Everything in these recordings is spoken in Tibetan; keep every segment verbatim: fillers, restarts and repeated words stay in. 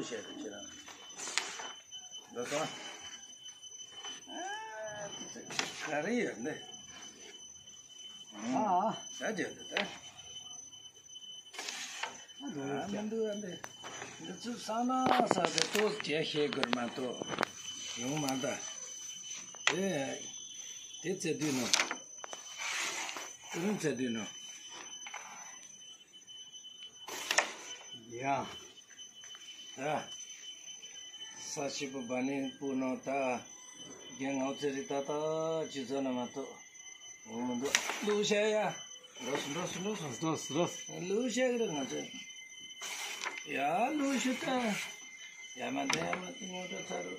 ཁྱེད་ཁྱེད་རང་། འགྲོ་སོང་། ཨ། ག་རེ་ཡོད་འདི། ཨ། ད་བརྗོད་འདི་ད། ཨ་འདུག་ཨ་མི་འདུག་ཨ་འདི། འདི་ཚོ་ས་ན་ས་དེ་ཏོག་ཙམ་བཤད་དགོས་མ་གཏོགས་ཡོང་མ་ད། དེ་དེ་ཚེ་དུས་ནོ། དེ་རིང་ཚེ་དུས་ནོ། ཡ། ད། ས་ཞིབ་པོ་བ་ནི་སྤུ་ནོ་ད། རྒན་ངོ་ཚེ་རི་ད་ད་ཅི་ཚོ་ན་མ་གཏོགས། འོ་མི་འདུག་ལུག་ཤ་ཡ། འགྲོ་སོང་འགྲོ་སོང་འགྲོ་སོང་། འགྲོ་སོང་འགྲོ་སོང་། ལུག་ཤ་གི་རེད་ང་ཚོ། ཡ་ལུག་ཤ་ད། ཡ་མ་ད་ཡ་མ་ད་ཉོ་འགྲོ་ཚར་རོ།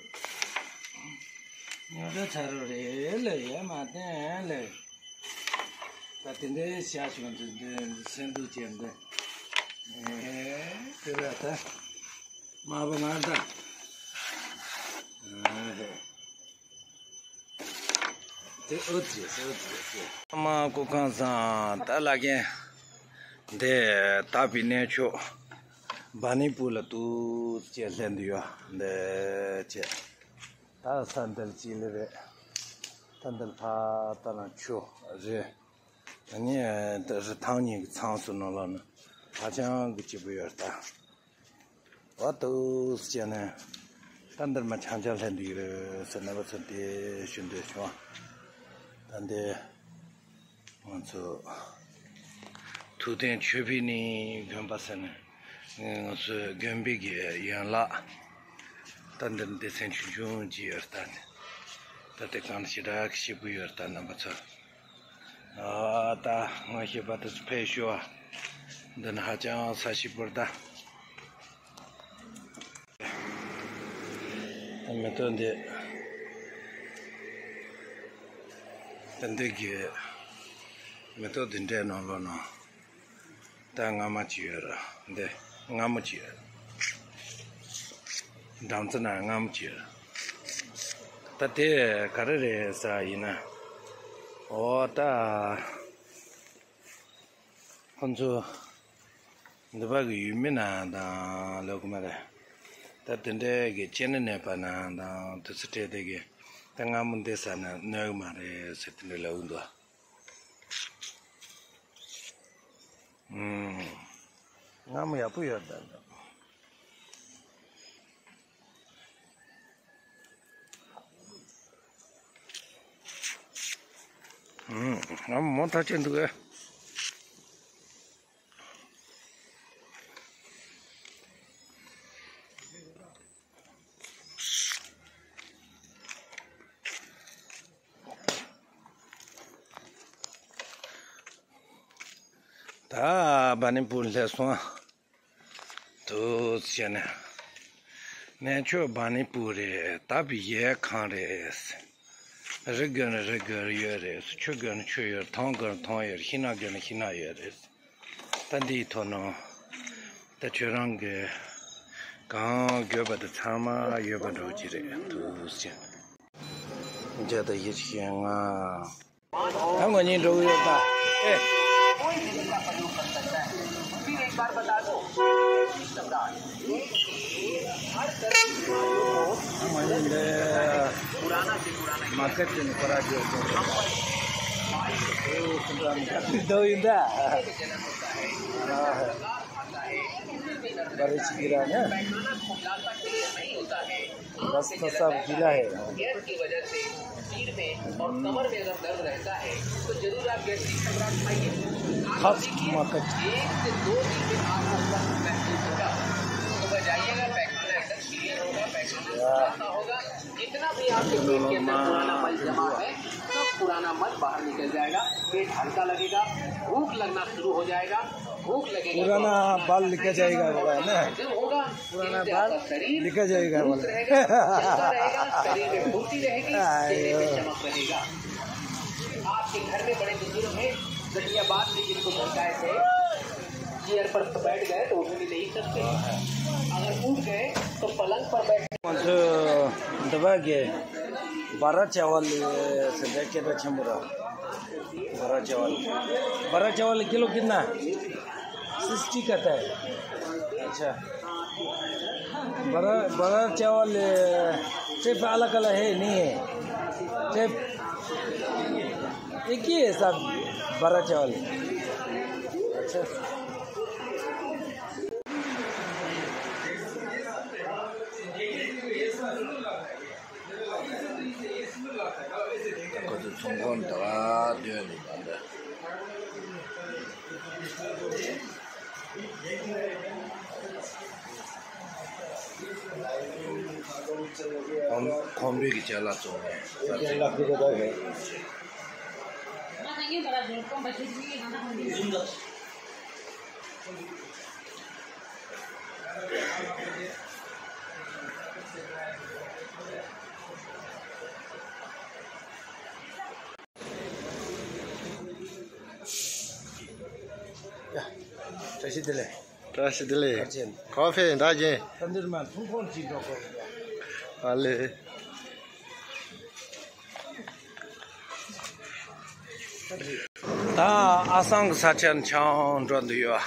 ཉོ་འགྲོ་ཚར་རོ་རེད་ལེ་ཡ་མ་ད་ལེ། ད་དེ་འདྲའི་ཤ་ཞིག་འདི་འདི་སེམས་སྡུག་ཅན་འདི། ཨེ་དེ་ར་ད། མ་བ་མ་ད། ཨ་ཧེ། དེ་ཨོ་ཙི་ཨོ་ཙི་ཨོ་ཙི། ཨ་མ་སྐུ་ཁམས་བཟང་། ད་ལ་རྒན་འདི་དག་པའི་གནས་མཆོག་བ་ནི་སྤུ་ལ་ཏོག་ཙམ་སླེབས་འདུག་ཡ། འདི་ཅེ། ད་ས་འདིར་ཅི་ལེ་རེད། ད་འདིར་ཕ་ད་ལ་ཆུ་རེད། ད་ནི་ད་རི་ཐང་གཉིས་ཀྱི་མཚམས་སུ་ནང་ལོགས་ན་ཧ་ཅང་གི་སྐྱིད་པོ་ཡོད་ད། བ་ཏོག་ཙམ་ནས་ད་འདིར་མ་ཆང་ཆང་ལྷན་འདུག་རེད་ཟེར་ན་བ་ཚོ་དེ་ཞུ་འདོད་བྱུང་། ད་འདི་ང་ཚོ་ཐུགས་རྟེན་ཆོས་འཕེལ་གླིང་དགོན་པ་ཟེར་ནས་ང་ཚོའི་དགོན་པའི་གི་ཡན་ལག་ད་འདིར་སྡེ་ཚན་ཆུང་ཆུང་ཅིག་ཡོད་རེད། ད་དེ་གང་ཞེ་དྲག་ཞིབ་པོ་ཡོད་རེད། ད་རྣམ་པ་ཚོ། ཨ་ད་ང་ཞེས་པ་དེ་ཚོ་ཕེབས་ཞུ་བ། འདི་ནི་ཧ་ཅང་ས་ཞིབ་པོར་ད། ད་མེ་ཏོག་འདི། ད་འདི་གི་མེ་ཏོག་འདི་འདྲའི་ནང་ལོགས་ན། ད་རྔ་མ་ཅིག་ཡོད་ར། འདི་རྔ་མོ་ཅིག་ཡོད། འགྲམ་རྩེ་ན་རྔ་མོ་ཅིག་ཡོད། ད་དེ་ག་རེ་རེད་ཟེར་ཡིན་ན། ཨོ་ད། ཁོ་ཚོ་འདི་པ་གི་ཡུལ་མི་ན་དང་ལོ་གི་མ་རེད། ད་དེ་འདྲའི་གི་སྐྱེ་གནས་གནས་པ་ན་དང་དུས་ཚོད་སྤྲད་དེ་གི་ད་རྔ་མོ་འདི་ཟ་ན་གནོད་གི་མ་རེད་ཟེར་དེ་འདྲ་ལབ་གི་འདུག་ཨུམ། རྔ་མོ་ཡག་པོ་ཡོད་ད། ཨུམ། རྔ་མོ་མོ་ཐག་ཆོད་འདུག་ཨེ། ད་བ་ནི་སྤུ་སླེབས་སོང་། དུ་བྱས་ནས། གནས་མཆོག་བ་ནི་སྤུ་རེད། ད་བི་ཡའི་ཁང་རེད། རི་དགོན་ན་རི་དགོན་ཡོད་རེད། ཆུ་དགོན་ན་ཆུ་ཡོད་རེད། ཐང་དགོན་ན་ཐང་ཡོད་རེད། ཤིང་ནགས་དགོན་ན་ཤིང་ནགས་ཡོད་རེད། ད་འདིའི་ཐོག་ནང་ད་ཁྱོད་རང་གི་གང་དགོས་པ་དེ་ཚང་མ་ཡོད་པ་འགྲོ་གི་རེད་འདུག་ཟེར། འཇའ་ད་ཡིད་ཤེས་ང་། ད་ང་གཉིས་འགྲོ་གི་ཡོད་ད། ཨེ། रास्ता साफ गीला है। गैस की वजह से पीठ में और कमर में अगर दर्द रहता है, तो जरूर आप गैस्ट्रिक का इलाज खाइए। खास मक्खन। एक से दो दिन में आपको फर्क महसूस होगा। सुबह जाइएगा, पैखाना एकदम क्लियर होगा, पैखाना साफ होगा। जितना भी आपके पेट के अंदर पुराना मल जमा है, सब पुराना मल बाहर निकल जाएगा। पेट हल्का लगेगा, भूख लगना शुरू हो जाएगा। भूख लगेगा तो पुराना बाल निकल जाएगा, बोला है ना? हजम होगा। पुराना बाल निकल जाएगा, बोला। शरीर में फुर्ती रहेगी, चेहरे पे चमक रहेगा। आपके घर में बड़े बुजुर्ग हैं, जलियाबाद में जिनको धमकाए थे, चेयर पर बैठ गए तो उठ भी नहीं सकते। अगर उठ गए तो पलंग पर बैठ। འདི་བ་གི་བ་ར་ཅ་བ་ལི་ཟེར་འདྲ་སྐད་གྲགས་ཆེན་པོ་ར། बड़ा चावल, बड़ा चावल किलो कितना? सिक्सटी का है। अच्छा। बड़ा, बड़ा चावल, ए, ट्रिप अलग अलग है, नहीं है? ट्रिप एक ही है सब, बड़ा चावल। अच्छा। ཁོ་ཚོ་ཚོང་ཁང་འདྲ་བ་འདོན་ནས་མ་འདྲ། ཁོང་ཁོང་པའི་གི་ཅ་ལག་བཙོང་ནས། བཀྲ་ཤིས་བདེ་ལེགས། བཀྲ་ཤིས་བདེ་ལེགས། གར་ཆེན། ག་ཕེ་ད་ཅན། ཐ་འདིར་མ་ཐུང་ཁོང་ཅིག་འགྲོ་དགོས། ཨ་ལེ། ད་ཨ་སང་གི་ས་ཆར་ཆང་འགྲོ་འདི་ཡོད།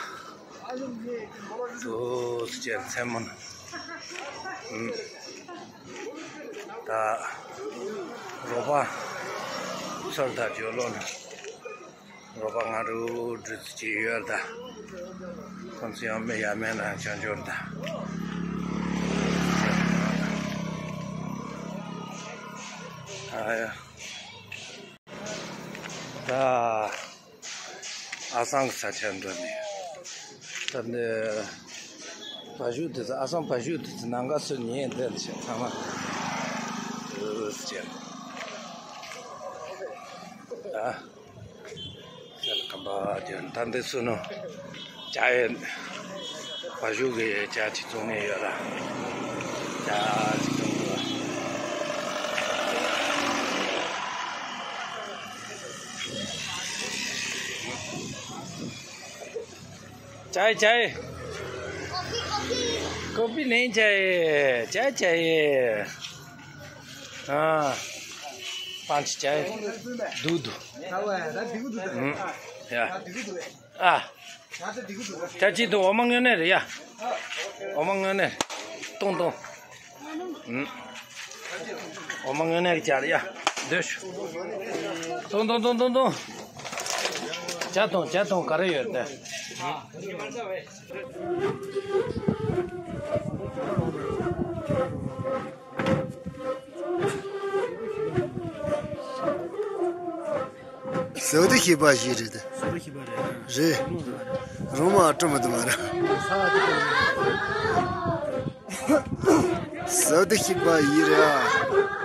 དུ་ཅན་མཚན་མོ་ན། ད་རོགས་པ་ཚོར་ད་ཇོ་ལོ་ན། རོགས་པ་ང་རུ་འདྲི་ཚུལ་ཅིག་ཡོད་ད། ཁོང་ཚོ་ཡང་མི་ཡ་མེད་ན་ཆང་འབྱོར་ད། ཨ་ཡ། ད་ཨ་སང་གི་ས་ཆ་འགྲོ་ནས། ད་ནི་བ་ཤུ་དེ་ཚོ་ཨ་སང་བ་ཤུ་དེ་ཚོ་ནང་ག་སུ་ཉན་དེ་ཚོ་ཚང་མ་ཨུ་ཟེར་བྱས། ཨ། ཁམས་པ་དེ་ད་འདི་སུ་ནོ། ཇ་ཡོད། བ་ཤུ་གི་ཇ་ཅིག་བཙོང་ནས་ཡོད་ལ། ཇ་ཅིག་བཙོང་དགོས། चाय, चाय। Coffee, coffee. कॉफी नहीं चाहिए, चाय चाहिए। हाँ, पाँच चाय, दूध। हम्म, या। आ, चाची तो ओमंग ने रे या। ओमंग ने। टोंग टोंग। ཨུམ། འོ་མ་ངན་ནས་ཀྱང་ཡ། སྡོད་ཤོག་ཏོང་ཏོང་ཏོང་ཏོང་ཏོང་། ཇ་དང་ཇ་དང་ག་རེ་ཡོད་དེ། ཟོག་དེ་ཤེས་པ་ཞིག་རེད། ཟོག་དེ་ཤེས་པ་རེད། རེད། རང་མ་སྤྲོ་མི་འདུག་མ་ར། ཟོག་དེ་ཤེས་པ་ཡིན་ར།